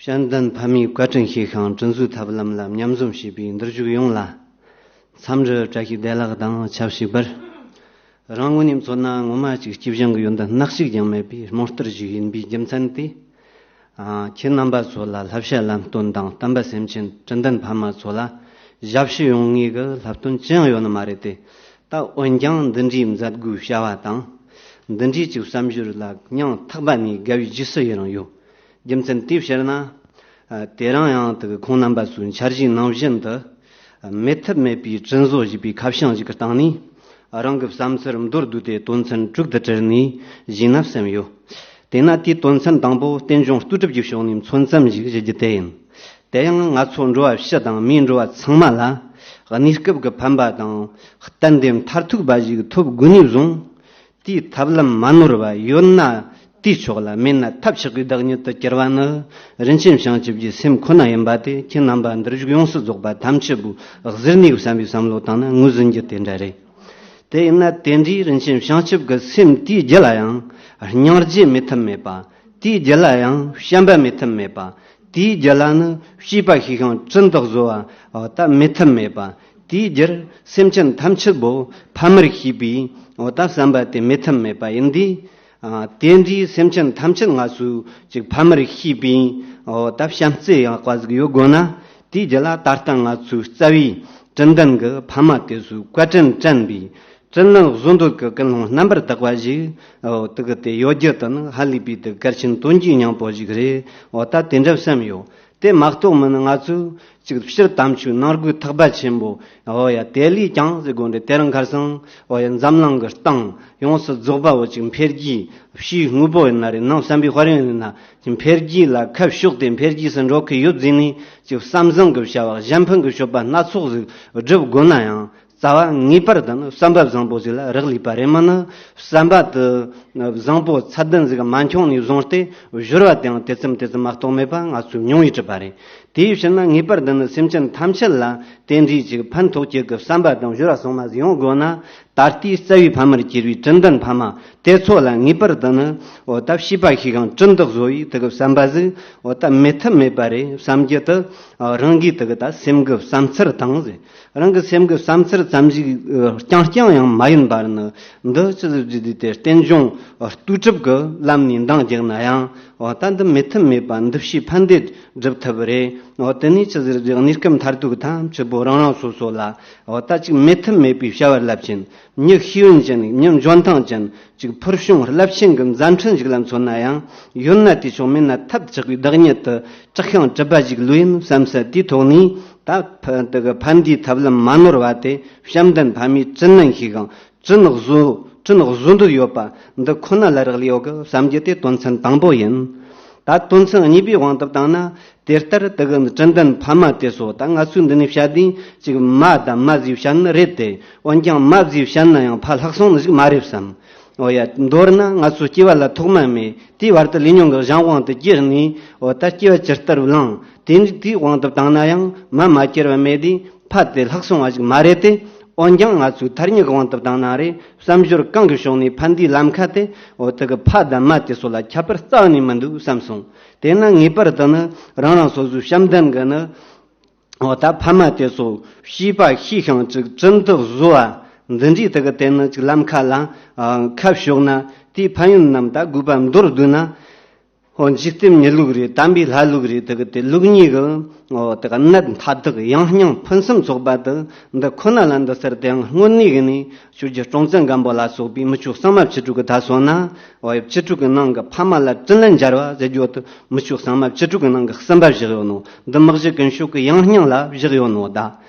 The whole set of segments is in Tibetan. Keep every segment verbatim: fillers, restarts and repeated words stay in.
ཞལ་འདོན་ཕ་མའི་བཀའ་དྲིན་ཤེས་ཤིང་དྲིན་གཟོའི་ཐབས་ལམ་ལ་མཉམ་འཛོམས་བྱས་པའི་འདིར་བཞུགས་ཡོངས་ལ། འཚམས་འདྲི་བཀྲ་ཤིས་བདེ་ལེགས་དང་ཆབས་ཅིག་པར། རང་ངོས་ནས་མཚོན་ན་ངོ་མ་ཅིག་སྐྱིད་སྦྱང་གི་ཡོན་ཏན་སྣ་གཅིག་ཀྱང་མེད་པའི་རྨོངས་དར་ཞིག་ཡིན་པའི་རྒྱུ་མཚན་དེ། ཨ། ཁྱེད་རྣམ་པ་ཚོ་ལ་བསླབ་བྱ་ལམ་སྟོན་དང་བསྟན་པ་སེམས་ཅན་དྲིན་ལྡན་ཕ་མ་ཚོ་ལ་ཞབས་ཕྱི་ཡོང་ངེས་ཀྱི་བསླབ་སྟོན་ཅི་ཡང་ཡོད་ནི་མ་རེད་དེ། ད་འོན་ཀྱང་འདི་འདྲའི་མཛད་སྒོའི་བྱ་བ་དང་། འདི་འདྲའི་ཅིག་བསམ་སྦྱོར་ལ་སྙིང་ཐག་པ་ནས་དགའ་བའི་རྗེས་སུ་ཡི་རང་ཡོད། རྒྱུ་མཚན་དེའི་ཕྱིར་ན། ཨ། དེ་རིང་ཡང་དེ་གི་ཁོང་རྣམ་པ་ཚོའི་འཆར་གཞིའི་ནང་བཞིན་དུ། ཨ། མེད་ཐབས་མེད་པའི་དྲིན་གཟོ་ཞེས་པའི་ཁ་བྱང་ཞིག་གི་སྟེང་ནས། ཨ། རང་གི་བསམ་ཚུལ་མདོར་བསྡུས་ཏེ་དོན་ཚན་དྲུག་ཏུ་དྲིལ་ནས་ཞུས་ན་བསམ་ཡོད། དེས་ན་དེའི་དོན་ཚན་དང་པོ་རྟེན་འབྱུང་ལྟོས་གྲུབ་ཀྱི་ཕྱོགས་ནས་མཚོན་ཙམ་ཞིག་ཞུ་རྒྱུ་དེ་ཡིན། དེ་ཡང་ང་ཚོ་འགྲོ་བ་སྤྱི་དང་མིའི་འགྲོ་བ་ཚང་མ་ལ། གནས་སྐབས་ཀྱི་ཕན་པ་དང་གཏན་བདེ་མཐར་ཐུག་པ་ཞིག་ཐོབ་དགོས་ནས་བཟུང་། དེའི་ཐབས་ལམ་མ་ནོར་བ་ཡོད་ན་དེའི་ཕྱོགས་ལ། མེད་ན་ཐབས་ཆག་གི་བདག་ཉིད་དུ་གྱུར་པ་ནི། རིན་ཆེན་བྱང་ཆུབ་ཀྱི་སེམས་ཁོ་ན་ཡིན་པ་དེ་ཁྱེད་རྣམ་པ་འདིར་བཞུགས་ཡོངས་སུ་རྫོགས་པ་ཐམས་ཅད་པོས་གཟིར་ནས་བསམ་པའི་བསམ་བློ་བཏང་ན་ངོས་ཟིན་རྒྱུ་དེ་འདྲ་རེད། དེ་ཡིན་ན་དེ་འདྲའི་རིན་ཆེན་བྱང་ཆུབ་ཀྱི་སེམས་དེའི་རྒྱུད་ལ་ཡང་སྙིང་རྗེ་མེད་ཐབས་མེད་པ། དེའི་རྒྱུད་ལ་ཡང་བྱམས་པ་མེད་ཐབས་མེད་པ། དེའི་རྒྱུད་ལ་ནི་བྱིས་པ་ཤེས་ཤིང་དྲིན་དུ་གཟོ་བ་ད་མེད་ཐབས་མེད་པ། དེའི་རྒྱུར་སེམས་ཅན་ཐམས་ཅད་པོ་ཕ་མར་ཤེས་པའི་ད་བསམ་པ་དེ་མེད་ཐབས་མེད་པ་ཡིན་དུས། ཨ། དེ་འདྲའི་སེམས་ཅན་ཐམས་ཅད་ང་ཚོས་ཅིག་ཕ་མར་ཤེས་པའི་ད་བྱམས་བརྩེ་ཡག་པ་ཟིག་ཡོད་དགོས་ན། དེའི་རྒྱུད་ལ་ད་ལྟ་ང་ཚོའི་རྩ་བའི་དྲིན་ལྡན་གྱི་ཕ་མ་དེ་ཚོའི་བཀའ་དྲིན་དྲན་པའི། དྲིན་ལན་གཟོ་འདོད་ཀྱི་ཀུན་སློང་རྣམ་པར་དག་པ་ཞིག་འོ། དེ་གི་དེ་ཡོད་རྒྱུ་དེ་ནི་ཧ་ལས་པའི་དེ་གལ་ཆེན་དོན་གྱི་སྙིང་པོ་ཞིག་རེད། འོ། ད་དེ་འདྲ་བསམ་ཡོད། དེ་མ་གཏོགས་མིན་ང་ཚོས་ཅིག་སྤྱིར་དམ་ཆོས་ནང་གི་ཐེག་པ་ཆེན་པོ། འོ་ཡ། དེ་ལས་ཀྱང་ཟེར་དགོས་འདྲ། དེ་རིང་ཁར་སང་། འོ་ཡ། འཛམ་གླིང་གི་སྟེང་ཡོངས་སུ་རྫོགས་པ་བོ་ཅིག་འཕེལ་རྒྱས་ཕྱིའི་དངོས་པོ་ཡིན་ན་རེད། ནང་བསམ་པའི་དཔལ་ཡོན་ཡིན་ན། འཕེལ་རྒྱས་ལ་ཁ་ཕྱོགས་ཏེ་འཕེལ་རྒྱས་སུ་འགྲོ་གི་ཡོད་ཟེར་ནས་ཅིག་བསམ་བཟང་གི་བྱ་བ། གཞན་ཕན་གྱི་སྤྱོད་པ་སྣ་ཚོགས་ཟིག་སྒྲུབ་དགོས་ན་ཡང་། རྩ་བ་ངེས་པར་དུ་ནི་བསམ་པ་བཟང་པོ་ཞིག་ལ་རག་ལས་པ་རེད། མིན་ན་བསམ་པ་དེ་བཟང་པོ་ཚད་ལྡན་ཟིག་མ་འཁྱོངས་ནས་བཟུང་སྟེ། སྦྱོར་བ་དེའང་དེ་ཙམ་དེ་ཙམ་མ་གཏོགས་མེད་པ་ང་ཚོས་མྱོང་བའི་གྲུབ་པ་རེད། དེའི་ཕྱིར་ན་ངེས་པར་དུ་ནི་སེམས་ཅན་ཐམས་ཅད་ལ་དེ་འདྲའི་ཅིག་ཕན་ཐོགས་ཀྱི་གི་བསམ་པ་དང་སྦྱོར་བ་གཙང་མ་ཟིག་ཡོང་དགོས་ན། ད་ལྟའི་རྩ་བའི་ཕ་མར་གྱུར་པའི་དྲིན་ལྡན་ཕ་མ་དེ་ཚོ་ལ་ངེས་པར་དུ་ནི། འོ། ད་བྱིས་པ་ཤེས་ཤིང་དྲིན་དུ་གཟོ་ཡི་དེ་གི་བསམ་པ་ཟིག་འོ། ད་མེད་ཐབས་མེད་པ་རེད་བསམ་རྒྱུ་དེ། རང་གིས་དེ་གི་ད་སེམས་ཀྱི་བསམ་ཚུལ་དང་ཟེར། རང་གི་སེམས་ཀྱི་བསམ་ཚུལ་ཙམ་ཞིག་རྐྱང་རྐྱང་ཡང་མ་ཡིན་པར་ནི། འདི་ཅི་ཟིག་བརྗོད་དུས་དེ་རྟེན་འབྱུང་ལྟོས་གྲུབ་ཀྱི་ལམ་ནས་འདང་རྒྱག་ན་ཡང་། འོ། ད་འདི་མེད་ཐབས་མེད་པ། འདི་ཕྱིའི་ཕན་བདེ་སྒྲུབ་ཐབས་རེད། འོ། དེ་ནས་ཅི་ཟིག་བརྗོད། གནས་སྐབས་མཐར་ཐུག་ཐམས་ཅད་པོ་རང་རང་སོ་སོ་ལ། འོ། ད་ཅིག་མེད་ཐབས་མེད་པའི་བྱ་བ་རླབས་ཆེན། མྱི་ཤེས་ཡོན་ཅན། མྱི་འཇོན་ཐང་ཅན། ཅིག་ཕུལ་བྱུང་རླབས་ཆེན་གྱི་མཛད་འཕྲིན་ཞིག་ལ་མཚོན་ན་ཡང་། ཡོད་ན་དེ་ཆོག་མེད་ན་ཐབས་ཆག་པའི་བདག་ཉིད་དུ་གྲགས་ཤིང་གྲུབ་པ་ཞིག་ལོས་ཡིན་བསམ་ས་དེའི་ཐོག་ནས། ད་ཕ། དེ་གི་ཕན་བདེའི་ཐབས་ལམ་མ་ནོར་བ་དེ། བྱམས་ལྡན་ཕ་མའི་དྲིན་ལན་ཤེས་ཤིང་དྲིན་གཟོ། དྲིན་གཟོ་འདོད་ཡོད་པ་འདི་ཁོ་ན་ལ་རག་ལས་ཡོད་གི་བསམ་རྒྱུ་དེ་དོན་ཚན་དང་པོ་ཡིན། ད་དོན་ཚན་གཉིས་པའི་དབང་དུ་བཏང་ན། དེ་ལྟར་དེ་གི་དྲིན་ལྡན་ཕ་མ་དེ་ཚོ། ད་ང་ཚོས་འདི་ནས་བཤད་དུས་ཅིག་མ་དང་མ་ཟིག་བཤད་ནི་རེད་དེ། འོན་ཀྱང་མ་ཟིག་བཤད་ན་ཡང་ཕ་ལྷག་སོང་ནི་ཞིག་མ་རེད་བསམ། འོ་ཡ། མདོར་ན་ང་ཚོ་སྐྱེ་བ་ལ་ཐོག་མ་མེད། དེའི་བར་དུ་ལས་ཉོན་གྱི་གཞན་དབང་དུ་གྱུར་ནས། འོ། ད་སྐྱེ་བ་ཇི་ལྟར་བླངས། དེ་ནི་དེའི་དབང་དུ་བཏང་ན་ཡང་མ་མ་གྱུར་བ་མེད་དུས་ཕ་དེ་ལྷག་སོང་བ་ཞིག་མ་རེད་དེ། འོན་ཀྱང་ང་ཚོའི་ཐ་སྙད་ཀྱི་དབང་དུ་བཏང་ན་རེད། བསམ་སྦྱོར་གང་གི་ཕྱོགས་ནས་ཕན་བདེའི་ལམ་ཁ་དེ། འོ། དེ་གི་ཕ་དང་མ་དེ་ཚོ་ལ་ཁྱད་པར་རྩ་བ་ནས་མི་འདུག་བསམ་སོང་། དེས་ན་ངེས་པར་དུ་ནི་རང་རང་སོ་སོའི་བྱམས་ལྡན་གྱི་ནི། འོ། ད་ཕ་མ་དེ་ཚོ་བྱིས་པ་ཤེས་ཤིང་ཅིག་དྲིན་དུ་གཟོ་བ་འདི་འདྲའི་དེ་གི་དེ་ནི་ཅིག་ལམ་ཁ་ལ་ཁ་ཕྱོགས་ན། དེའི་ཕན་ཡོན་རྣམས་ད་དགོས་པ་མདོར་བསྡུས་ན། འོ། འཇིག་རྟེན་མྱི་ལུགས་རེད། དམ་པའི་ལྷ་ལུགས་རེད། དེ་གི་དེ་ལུགས་གཉིས་ཀྱི། འོ། དེ་གི་གནད་མཐའ་དག་ཡང་སྙིང་ཕུན་སུམ་ཚོགས་པ་དེ་འདི་ཁོ་ན་ལ་འདི་ཟེར། དེ་ཡང་དངོས་གནས་ཀྱི་ནས་ཆོས་རྒྱལ་སྲོང་བཙན་སྒམ་པོ་ལ་སོགས་པའི་མི་ཆོས་གཙང་མ་བཅུ་དྲུག་གི་ད་སོང་ན། འོ། བཅུ་དྲུག་གི་ནང་གི་ཕ་མ་ལ་དྲིན་ལན་འཇལ་བ་ཟེར་རྒྱུ་དེ་མི་ཆོས་གཙང་མ་བཅུ་དྲུག་གི་ནང་གི་གསུམ་པ་བཞག་ཡོད་ནོ། འདི་དམག་བཞི་ཀུན་སྤྱོད་ཀྱི་ཡང་སྙིང་ལ་བཞག་ཡོད་ནོ་ད།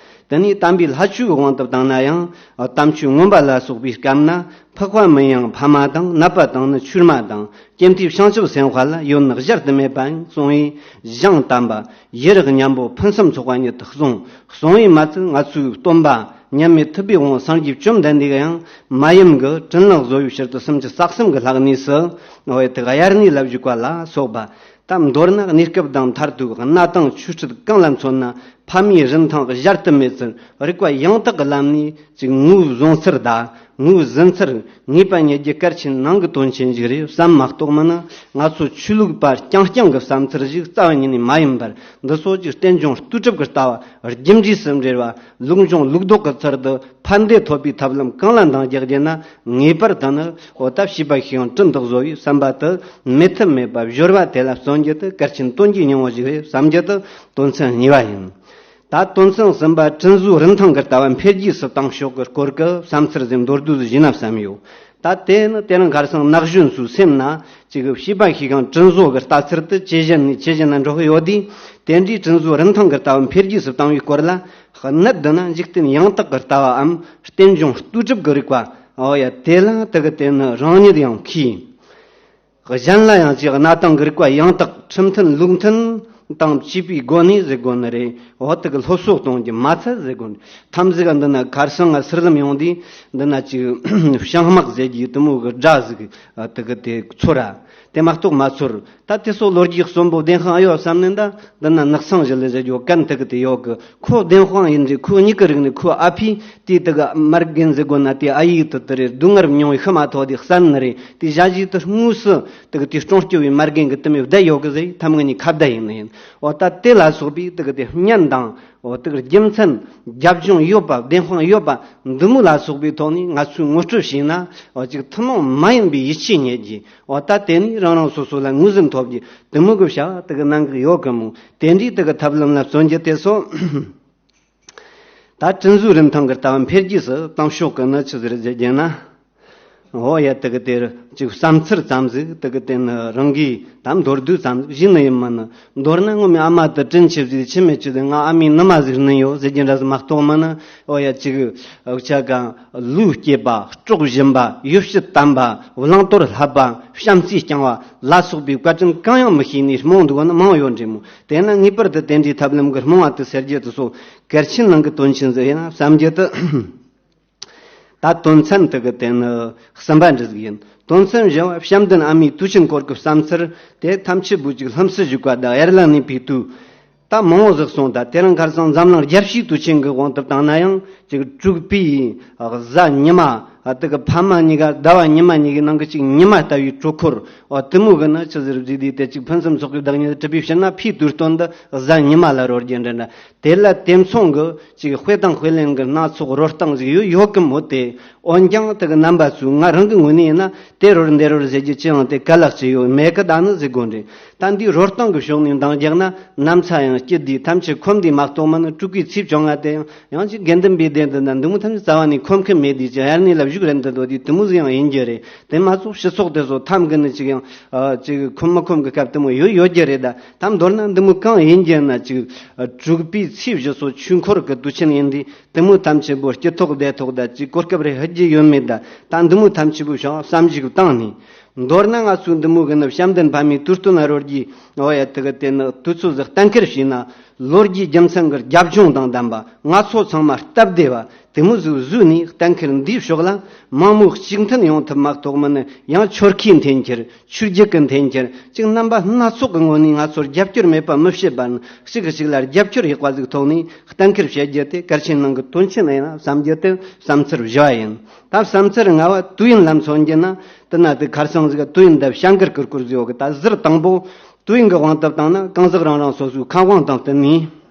དེ་ནས་དམ་པའི་ལྷ་ཆོས་ཀྱི་དབང་དུ་བཏང་ན་ཡང་། དམ་ཆོས་མངོན་པ་ལ་སོགས་པའི་སྐབས་ན། འཕགས་པ་མིན་ཡང་ཕ་མ་དང་། ནད་པ་དང་ནི་ཆོས་མ་དང་། སྐྱེ་མཐའི་བྱང་ཆུབ་སེམས་དཔའ་ལ། ཡོད་ནི་གཞལ་དུ་མེད་པ་ཡིན། གསུང་བའི་ཞིང་དམ་པ་ཡི་རགས་མཉམ་པོ་ཕུན་སུམ་ཚོགས་པ་ཉིད་དུ་གསུངས། གསུང་བའི་མ་ཚད་ང་ཚོའི་སྟོན་པ་མཉམ་མེད་ཐུབ་པའི་དབང་སངས་རྒྱས་བཅོམ་ལྡན་འདས་ཀྱིས་ཡང་། མ་ཡུམ་གྱི་དྲིན་ལན་གཟོ་བའི་ཕྱིར་དུ་སུམ་ཅུ་རྩ་གསུམ་གྱི་ལྷག་གནས་སུ། འོ། དེ་གི་དབྱར་གནས་ལ་བཞུགས་པ་ལ་སོགས་པ། ད་མདོར་ན་གནས་སྐབས་དང་མཐར་ཐུག་གནའ་དེང་ཆོས་སྲིད་གང་ལ་མཚོན་ན་ཕ་མའི་རིན་ཐང་གཞལ་དུ་མེད་ཚུལ་རིགས་པ་ཡང་དག་གི་ལམ་ནས་ཅིག་ངོས་བཟུང་ཚུལ་དང་ ངོས་ཟིན་ཚུལ་ངེས་པ་ཉིད་ཀྱི་གལ་ཆེན་ནང་གི་དོན་ཆེན་ཞིག་རེད་བསམ་མ་གཏོགས་མིན་ན། ང་ཚོ་ཆོས་ལུགས་པ་རྐྱང་རྐྱང་གི་བསམ་ཚུལ་ཞིག་རྩ་བ་ཉིད་ནས་མ་ཡིན་པར། འདི་སོགས་ཀྱི་རྟེན་འབྱུང་ལྟོས་གྲུབ་ཀྱི་ལྟ་བ་རྒྱུ་འབྲས་སུ་འབྲེལ་བ། ལུགས་འབྱུང་ལུགས་ལྡོག་གི་ཚུལ་དུ་ཕན་བདེ་ཐོབ་པའི་ཐབས་ལམ་གང་ལ་འདང་རྒྱག་རྒྱུ་ན། ངེས་པར་དུ་ནི་འོ་ད་བྱིས་པ་ཤེས་ཡོན་གྲུ་འདེགས་བཟོ་བའི་བསམ་པ་དེ་མེད་ཐབས་མེད་པ་སྦྱོར་བ་དེ་ལ་བརྩོན་རྒྱུ་དེ་གལ་ཆེན་དོན་གྱི་སྙིང་བོ་ཞིག་རེད་བསམ་རྒྱུ་དེ་དོན་ཚན་གཉིས་པ་ཡིན། ད་དོན་ཚན་གསུམ་པ་དྲིན་གཟོའི་རིན་ཐང་གི་ལྟ་བ་འཕེལ་རྒྱས་སུ་བཏང་ཕྱོགས་ཀྱི་སྐོར་གྱི་བསམ་ཚུལ་ཟིན་མདོར་བསྡུས་ཞུས་ན་བསམ་ཡོད། ད་དེ་ནི་དེ་རིང་ཁར་སང་ན་གཞོན་ཚོའི་སེམས་ན་ཅིག་བྱིས་པ་ཤེས་ཤིང་དྲིན་གཟོ་གི་ལྟ་ཚུལ་དེ་ཇེ་ཞན་ནས་ཇེ་ཞན་ན་འགྲོ་གི་ཡོད་དུས། དེ་འདྲའི་དྲིན་གཟོའི་རིན་ཐང་གི་ལྟ་བ་འཕེལ་རྒྱས་སུ་བཏང་བའི་སྐོར་ལ། གནད་འདི་ན་འཇིག་རྟེན་ཡང་དག་གི་ལྟ་བའམ་རྟེན་འབྱུང་ལྟོས་གྲུབ་ཀྱི་རིག་པ། འོ་ཡ། དེ་ལ་དེ་གི་དེ་ནི་རང་ཉིད་ཡང་མཁས། གཞན་ལ་ཡང་ཅིག་གནའ་དེང་གི་རིག་པ་ཡང་དག་ཁྲིམས་མཐུན་ལུགས་མཐུན་དང་བཅས་པའི་སྒོ་ནས་ཟེར་དགོས་ནི་རེད། འོ་དེ་གི་སློབ་གསོ་གཏོང་རྒྱུ་མ་ཚད་ཟེར་དགོས་ནི། ཐམས་ཅད་འདི་ན་ཁར་སང་ང་ཟུར་ལམ་ཡོང་དུས་འདི་ན་ཅིག་བྱང་དམག་ཟེར་རྒྱུ་དེ་མོ་གི་སྒྲ་ཟིག་དེ་གི་དེ་ཚོར་ར། དེ་མ་གཏོགས་མ་ཚོར། ད་དེ་སོགས་ལོ་རྒྱུས་གསོན་པོ་བདེན་དཔང་ཨེ་ཡོད་བསམ་ནས། ད་འདི་ན་ནགས་ཚང་ཞི་ལི་ཟེར་རྒྱུ་གན་དེ་གི་དེ་ཡོད་གི། ཁོ་བདེན་དཔང་ཡིན་རེད། ཁོ་མྱིག་གི་རིག་ནས་ཁོ་ཨ་ཕས་དེ་དེ་གི་མ་རྒན་ཟེར་དགོས་ན། དེ་ཨ་ཡིག་དེ་དེ་རེད། སྡུག་བསྔལ་མྱོང་བའི་ཤི་མ་ཐག་དེ་བསམ་ནི་རེད། དེ་ཞ་ཞི་དེ་དངོས་སུ་དེ་གི་དེ་སྲུང་སྐྱོབ་བའི་མ་རྒན་གི་དེ་མོ་བསྡད་ཡོད་གི་ཟེར། ཐམ་གི་ནི་ཁ་བརྡ་ཡིན་ནི་ཡིན། འོ་ད་དེ་ལ་སོགས་པའི་དེ་གི་དེ་བརྙན་དང་། འོ་དེ་གི་རྒྱུ་མཚན་རྒྱབ་ལྗོངས་ཡོད་པ། བདེན་དཔང་ཡོད་པ་འདི་མོ་ལ་སོགས་པའི་ཐོག་ནས་ང་ཚོས་ངོ་སྤྲོད་བྱས་ན། འོ་ཅིག་ཐུན་མོང་མ་ཡིན་པའི་ཡིད་ཆེས་རྙེད་རྒྱུ། འོ་ད་དེ་ནི་རང་རང་སོ་སོ་ལ་ངོས་ཟིན་ཐོབ་རྒྱུ་དེ་མོ་གི་བྱ་བ་དེ་གི་གནང་གི་ཡོད་གི་མོ། དེ་འདྲའི་དེ་གི་ཐབས་ལམ་ལ་བརྩོན་རྒྱུ་དེ་སོ། ད་དྲིན་གཟོའི་རིན་ཐང་གི་ལྟ་བ་འཕེལ་རྒྱས་སུ་བཏང་ཕྱོགས་ཀྱི་ནི་ཆི་ཟིག་རེད་ཟེར་རྒྱུ་ན། འོ་ཡ། དེ་གི་དེར་ཅིག་བསམ་ཚུལ་ཙམ་ཟིག་དེ་གི་དེ་ནི་རང་གིས་ད་མདོར་བསྡུས་ཙམ་ཟིག་ཞུས་ནི་ཡིན་མིན་ནི། མདོར་ན་ངོ་མའི་ཨ་མ་དེ་དྲིན་ཆེ་ཟིག་ཆི་མེད་ཆི་ཟིག་ང་ཨ་མའི་ནུ་མ་ཟིག་ནི་ཡོད་ཟེར་རྒྱུ་འདྲ་ཟིག་མ་གཏོགས་མིན་ནི། འོ་ཡ། ཅིག་འུ་ཅག་ག་ལུས་སྐྱེས་པ། སྲོག་ཞིམ་པ། ཡིད་བྱེད་དམ་པ། བླང་དོར་བསླབ་པ། བྱམས་བརྩེ་རྐྱང་བ་ལ་སོགས་པའི་བཀའ་དྲིན་གང་ཡང་མི་ཤེས་ནས་རྨོངས་འདུག་ནི་མང་ཡོད་འདྲ་མོ། དེས་ན་ངེས་པར་དུ་དེ་འདྲའི་ཐབས་ལམ་གྱི་རྨོངས་པ་དེ་སེལ་རྒྱུ་དེ་སོགས་གལ་ཆེན་ནང་གི་དོན་ཆེན་ཟིག་ཡིན་ན་བསམ་རྒྱུ་དེ། ད་དོན་ཚན་དེ་གི་དེ་ནི་གསུམ་པ་འདྲ་ཟིག་ཡིན། དོན་ཚན་བཞི་བ་བྱམས་ལྡན་ཨ་མའི་དུས་ཆེན་སྐོར་གྱི་བསམ་ཚུལ་དེ། ཐམས་ཅད་པོ་ཅིག་ལྷུམས་སུ་ཞུགས་པ་དང་དབྱར་ལ་གནས་པའི་དུས། ད་མང་བོ་ཟིག་སོང་། ད་དེ་རིང་ཁར་སང་འཛམ་གླིང་རྒྱལ་སྤྱིའི་དུས་ཆེན་གྱི་དབང་དུ་བཏང་ན་ཡང་ཅིག་དྲུག་པའི་གཟའ་ཉི་མ། དེ་གི་ཕ་མ་གཉིས་ཀ་ཟླ་བ་ཉི་མ་གཉིས་ཀྱི་ནང་གི་ཅིག་ཉི་མ་ལྟ་བུའི་དྲོད་ཁོལ། འོ་དེ་མོ་གི་ནི་ཆི་ཟིག་རེད་ཟེར་དུས། དེ་ཅིག་ཕུན་སུམ་ཚོགས་པའི་བདག་ཉིད་གྲུབ་པའི་ཕྱིར་ན། ཕའི་དུས་སྟོན་འདི་གཟའ་ཉི་མ་ལ་རོལ་རྒྱུ་འདྲ་འདྲ། དེ་ལ་དེ་མཚུངས་ཀྱི་ཅིག་དཔེ་དང་དཔེ་ལེན་གྱི་སྣ་ཚོགས་རོལ་སྟངས་ཟིག་ཡོད་ཡོད་གི་མོད་དེ། འོན་ཀྱང་དེ་གི་རྣམ་པ་ཚོས་ང་རང་གི་ངོས་ནས་ཡིན་ན། དེ་རོལ་འདི་རོལ་ཟེར་རྒྱུ་ཅི་ཡང་དེ་ག་ལེགས་ཅི་ཡོད་མེད་གི་ད་ནི་ཟེར་དགོས་འདྲ། ད་འདིའི་རོལ་སྟངས་ཀྱི་ཕྱོགས་ནས་འདང་རྒྱག་ན། ནམ་ཚ་ཡང་སྐྱིད་དུས་ཐམས་ཅད་ཁོམ་དུས་མ་གཏོགས་མིན་ནི། སྤྲུལ་སྐུའི་ཚེས་བཅོ་ལྔ་དེ་ཡང་ཡང་ཅིག་དགེ་འདུན་པའི་སྡེ་འདི་ན་འདི་མོ་ཐམས་ཅད་རྩ་བ་ནས་ཁོམ་གི་མེད་དུས། ཅིག་དབྱར་གནས་ལ་བཞུགས་རན་དུ་འདུག་དུས་དེ་མོ་ཟིག་ཡང་ཡིན་རྒྱུ་རེད། དེ་མ་གཏོགས་སྤྱི་ཚོགས་དེ་ཚོ་ཐམ་གི་ནི་ཅིག་ཡང་ཨ་ཅིག་ཁོམ་མི་ཁོམ་གི་སྐབས་དེ་མོ་ཡོད་ཡོད་རྒྱུ་རེད། ད་ད་མདོར་ན་འདི་མོ་གང་ཡིན་རྒྱུ་ན། ཅིག་དྲུག་པའི་ཚེས་བཞི་སོགས་ཆོས་འཁོར་གྱི་དུས་ཆེན་ཡིན་དུས། དེ་མོ་ཐམས་ཅད་པོ་སྐྱིད་ཐོག་བདེ་ཐོག་ད་ཅིག་གོ་སྐབས་རེ་ཧུད་རྒྱུ་ཡོད་མེད། ད་ད་འདི་མོ་ཐམས་ཅད་པོ་བྱུང་བསམ་གཞིག་བཏང་ནས། མདོར་ན་ང་ཚོའི་འདི་མོ་གི་ནི་བྱམས་ལྡན་ཕ་མའི་དུས་སྟོན་ལ་རོལ་རྒྱུའི། འོ་ཡ། དེ་གི་དེ་ནི་དུས་ཚོད་ཟིག་གཏན་འཁེལ་བྱས་ན། ལོ་རྒྱུས་རྒྱུ་མཚན་གྱི་རྒྱབ་ལྗོངས་དང་ལྡན་པ། ང་ཚོ་ཚང་མ་སྟབས་བདེ་བ་དེ་མོ་ཟིག་བཟོས་ནས། གཏན་འཁེལ་འདིའི་ཕྱོགས་ལ་མང་མོས་གཅིག་མཐུན་ཡོང་ཐུབ་མ་གཏོགས་མིན་ནི། ཡང་ཆོལ་ཁའི་འཐེན་འཁྱེར། ཆོས་བརྒྱུད་ཀྱི་འཐེན་འཁྱེར། ཅིག་རྣམ་པ་སྣ་ཚོགས་ཀྱི་ངོས་ནས་ང་ཚོར་རྒྱབ་སྐྱོར་མེད་པ་མི་བྱེད་པ་ནི། གཅིག་གིས་གཅིག་ལ་རྒྱབ་སྐྱོར་ཡག་པ་ཟིག་ཐོག་ནས་གཏན་འཁེལ་བྱེད་རྒྱུ་དེ་གལ་ཆེན་ནང་གི་དོན་ཆེན་ཡིན་ན་བསམ་རྒྱུ་དེ་བསམ་ཚུལ་བཞི་བ་ཡིན། ད་བསམ་ཚུལ་ལྔ་བ་དུས་ཡུན་ལ་མཚོན་རྒྱུ་ན། དེ་ན་དེ་ཁར་སང་ཟིག་དུས་ཡུན་འདི་བྱ་འགུལ་གི་སྐོར་ཟིག་ཡོད་གི། ད་ཟུར་དང་པོ་དུས་ཡུན་གི་དབང་དུ་བཏང་ན། གང་ཟག་རང་རང་སོ་སོའི་ཁམས་དབང་དང་བསྟུན་ནས།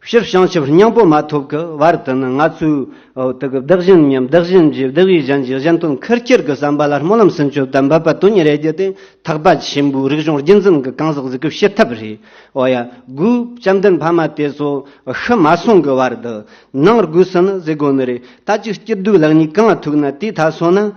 སྤྱིར་བྱང་ཆུབ་སྙིང་པོ་མ་ཐོབ་ཀྱི་བར་དུ་ནི། ང་ཚོས་འོ་དེ་གི་བདག་གཞན་མཉམ། བདག་གཞན་གྱི་བདག་པས་གཞན་གྱི་གཞན་དོན་ཁུར་ཁྱེར་གྱི་བསམ་པ་ལ་སྨོན་ལམ་སུམ་ཅུ་དང་འབད་པ་དོན་གཉིས་རེ་བརྒྱུད་དེ། ཐེག་པ་ཆེན་པོའི་རིག་གཞུང་རྒྱུན་འཛིན་གྱི་གང་ཟག་ཟིག་གི་བྱེད་ཐབས་རེད། འོ་ཡ། སྒོས་བྱམས་ལྡན་ཕ་མ་དེ་ཚོ་ཤི་མ་སོང་གི་བར་དུ། ནང་སྒོས་སུ་ནི་ཟེར་དགོས་ནི་རེད། ད་ཅིག་སྐྱིད་སྡུག་ལེགས་ཉེས་གང་ཐུག་ན་དེ་ད་སོང་ན།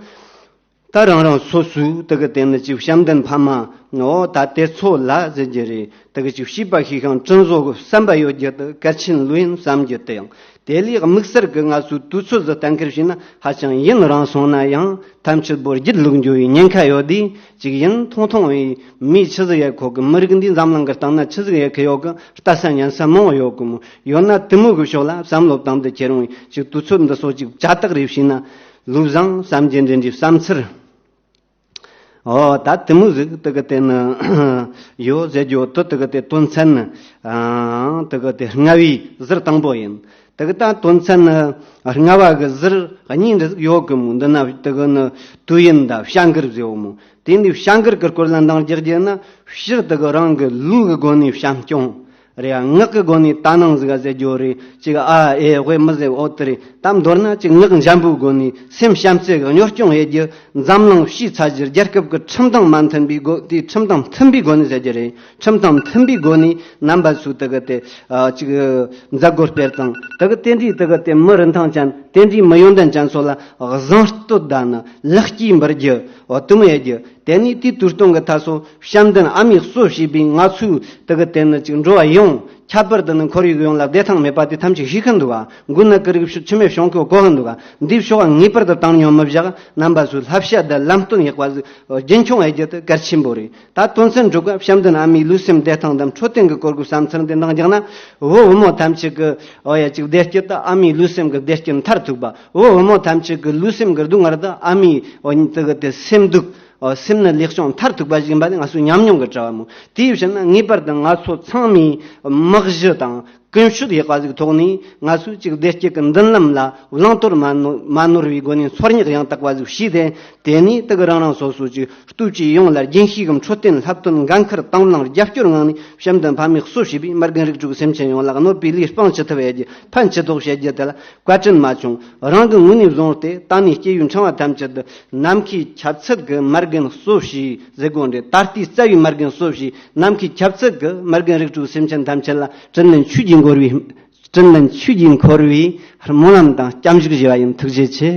ད་རང་རང་སོ་སོའི་དེ་གི་དེ་ནི་ཅིག་བྱམས་ལྡན་ཕ་མ། འོ་ད་དེ་ཚོ་ལ་ཟེར་རྒྱུ་རེད། དེ་གི་ཅིག་བྱིས་པ་ཤེས་ཤིང་དྲིན་གཟོ་གི་བསམ་པ་ཡོད་རྒྱུ་དེ་གལ་ཆེན་ལོས་ཡིན་བསམ་རྒྱུ་དེ་ཡང་། དེ་ལས་དམིགས་བསལ་གྱི་ང་ཚོའི་དུས་ཚོད་ཟིག་གཏན་འཁེལ་བྱས་ན། ཧ་ཅང་ཡུན་རིང་སོང་ན་ཡང་ཐམས་ཅད་པོ་བརྗེད་ལུག་འགྱོ་བའི་ཉེན་ཁ་ཡོད་དུས། ཅིག་ཡིན་ཐུང་ཐུང་བའི་མིས་ཆི་ཟིག་ཡེད་ཁོ་གི། མི་རིགས་འདིའི་འཛམ་གླིང་གི་སྟེང་ན་ཆི་ཟིག་ཡེད་ཁི་ཡོད་གི། ལྟ་ས་ཉན་ས་མང་བོ་ཡོད་གི་མོ། ཡོད་ན་དེ་མོ་གི་ཕྱོགས་ལ་བསམ་བློ་བཏང་དུ་ཁྱེར་འོང་། ཅིག་དུས་ཚོད་འདི་ཚོ་ཅིག་བྱ་དག་རེ་བྱས་ན་ལོས་བཟང་བསམ་གྱི་འདྲ་འདྲའི་བསམ་ཚུལ། འོ་ད་དེ་མོ་ཟིག་དེ་གི་དེ་ནི་ཡོད་ཟེར་རྒྱུ་དེ། དེ་གི་དེ་དོན་ཚན་ནི་ཨང་དེ་གི་དེ་ལྔ་བའི་ཟུར་དང་པོ་ཡིན། དེ་གི་ད་དོན་ཚན་ནི་ལྔ་བ་གི་ཟུར་གཉིས་འདྲ་ཟིག་ཡོད་གི་མོ། འདི་ན་དེ་གི་ནི་དུས་ཡུན་དང་བྱ་འགུལ་ཟེར་བོ་མོ། དེ་འདི་བྱ་འགུལ་གི་སྐོར་ལ་འདང་རྒྱག་རྒྱུ་ན། སྤྱིར་དེ་གི་རང་གི་ལུས་ཀྱི་སྒོ་ནས་བྱམས་སྐྱོང་རེད། ངག་གི་སྒོ་ནས་དག་སྣང་ཟིག་ག་ཟེར་རྒྱུ་རེད། ཅིག་ཨ་ཨེ་ཝེ་མི་ཟེར་འོ་དེ་རེད། དམ་མདོར་ན་ཅིག་ངག་འཇམ་པོའི་སྒོ་ནས་སེམས་བྱམས་བརྩེ་གི་གཉོར་སྐྱོང་ཡེད་རྒྱུ། འཛམ་གླིང་སྤྱིའི་ཚད་གཞིར་རྒྱལ་ཁབ་ཀྱི་ཁྲིམས་དང་མ་མཐུན་པའི་སྒོ། དེའི་ཁྲིམས་དང་མཐུན་པའི་སྒོ་ནས་ཟེར་རྒྱུ་རེད། ཁྲིམས་དང་མཐུན་པའི་སྒོ་ནས་རྣམ་པ་ཚོས་དེ་གི་དེ་ཨ་ཅིག་མཛད་སྒོ་སྤེལ་སྟངས། དེ་གི་དེ་འདྲའི་དེ་གི་དེ་མི་རིན་ཐང་ཅན། དེ་འདྲའི་མི་ཡོན་ཏན་ཅན་ཚོ་ལ་གཟེངས་བསྟོད་དང་ནི་ལེགས་སྐྱེས་འབུལ་རྒྱུ། འོ་དུ་མོ་ཡེད་རྒྱུ། དེ་ནས་དེའི་དུས་སྟོན་གྱི་མཐའ་སོ་བྱམས་ལྡན་ཨ་མའི་གཙོ་བྱས་པའི་ང་ཚོའི་དེ་གི་དེ་ནི་ཅིག་འགྲོ་བ་ཡོངས། ཁྱད་པར་དུ་ནི་ཁོར་ཡུག་ཡོངས་ལ་བདེ་ཐང་མེད་པ་དེ་ཐམས་ཅད་ཤེས་ཀྱི་འདུག་ག་མགོ་ནག་གི་རིགས་ཤིག་མཆི་མེད་བྱུང་གི་གོ་གི་འདུག་ག་འདིའི་ཕྱོགས་ངེས་པར་དུ་བཏང་སྙོམས་མི་བཞག་རྣམ་པ་ཚོས་བསླབ་བྱ་དང་ལམ་སྟོན་ཡག་པ་ཟིག་རྒྱུན་འཁྱོངས་ཡེད་རྒྱུ་དེ་གལ་ཆེན་པོ་རེད། ད་དོན་ཚན་དྲུག་ག་བྱམས་ལྡན་ཨ་མའི་ལུས་སེམས་བདེ་ཐང་དང་འཕྲོད་བསྟེན་གྱི་སྐོར་གྱི་བསམ་ཚུལ་འདི་འདང་རྒྱག་ན། བུ་བུ་མོ་ཐམས་ཅད་ཀྱི་འོ་ཡ་ཅིག་བདེ་སྐྱིད་དང་ཨ་མའི་ལུས་སེམས་ཀྱི་བདེ་སྐྱིད་མཐར་ཐུག་པ། བུ་བུ་མོ་ཐམས་ཅད་ཀྱི་ལུས་སེམས་ཀྱི་སྡུག་བསྔལ་དང་ཨ་མའི་འོ་དེ་གི་དེ་སེམས་སྡུག་འོ་སེམས་ནད་ལེགས་བྱུང་མཐར་ཐུག་པ་ཞིག་ཡིན་པ་ནི་ང་ཚོའི་ཉམས་མྱོང་གི་དྲ་བ་མོ། དེའི་ཕྱིར་ན་ངེས་པར་དུ་ང་ཚོ་ཚང་མས་མི་གཞི་དང་ཀུན་སྤྱོད་ཡག་པ་ཞིག་ཐོག་ནས་ང་ཚོས་ཅིག་བདེ་སྐྱིད་ཀྱི་མདུན་ལམ་ལ་བླང་དོར་མ་ནོར་མ་ནོར་བའི་སྒོ་ནས་འཚོལ་སྙེག་ཡང་དག་པ་ཞིག་བྱས་ཏེ། དེ་ནས་དེ་གི་རང་རང་སོ་སོ་ཅིག་ལྟོས་བཅས་ཡོངས་ལ་རྒྱུན་ཤེས་ཀྱི་འཕྲོད་བསྟེན་བསླབ་སྟོན་འགན་ཁུར་དང་བླངས་རྒྱབ་སྐྱོར་ངང་ནས་བྱམས་ལྡན་ཕ་མའི་གཙོ་བྱས་པའི་མ་རྒན་རིགས་དྲུག་སེམས་ཅན་ཡོངས་ལ་གནོད་པའི་ལས་སྤང་ཅི་ཐུབ་ཡེད་རྒྱུ། ཕན་ཅི་ཐོགས་བྱེད་རྒྱུ་དེ་ལ་བཀའ་དྲིན་མ་ཆུང་། རང་གི་ངོས་ནས་བཟུང་སྟེ་ད་ནས་སྐྱེ་བོའི་འཕྲེང་བ་ཐམས་ཅད་དུ་ནམ་མཁའི་ཁྱབ་ཚད་ཀྱི་མ་རྒན་གཙོ་བྱས་ཟེར་དགོས་འདྲ། ད་ལྟའི་རྩ་བའི་མ་རྒན་གཙོ་བྱས། ནམ་མཁའི་ཁྱབ་ཚད་ཀྱི་མ་རྒན་རིགས་དྲུག་སེམས་ཅན་ཐམས་ཅད་ལ་དྲིན་ལན་ཆོས་ཀྱིས་འཁོར་བའི། དྲིན་ལན་ཆོས་ཀྱིས་འཁོར་བའི་སྨོན་ལམ་དང་སྐྱབས་འཇུག་ཞུ་བ་ཡིན། ཐུགས་རྗེ་ཆེ།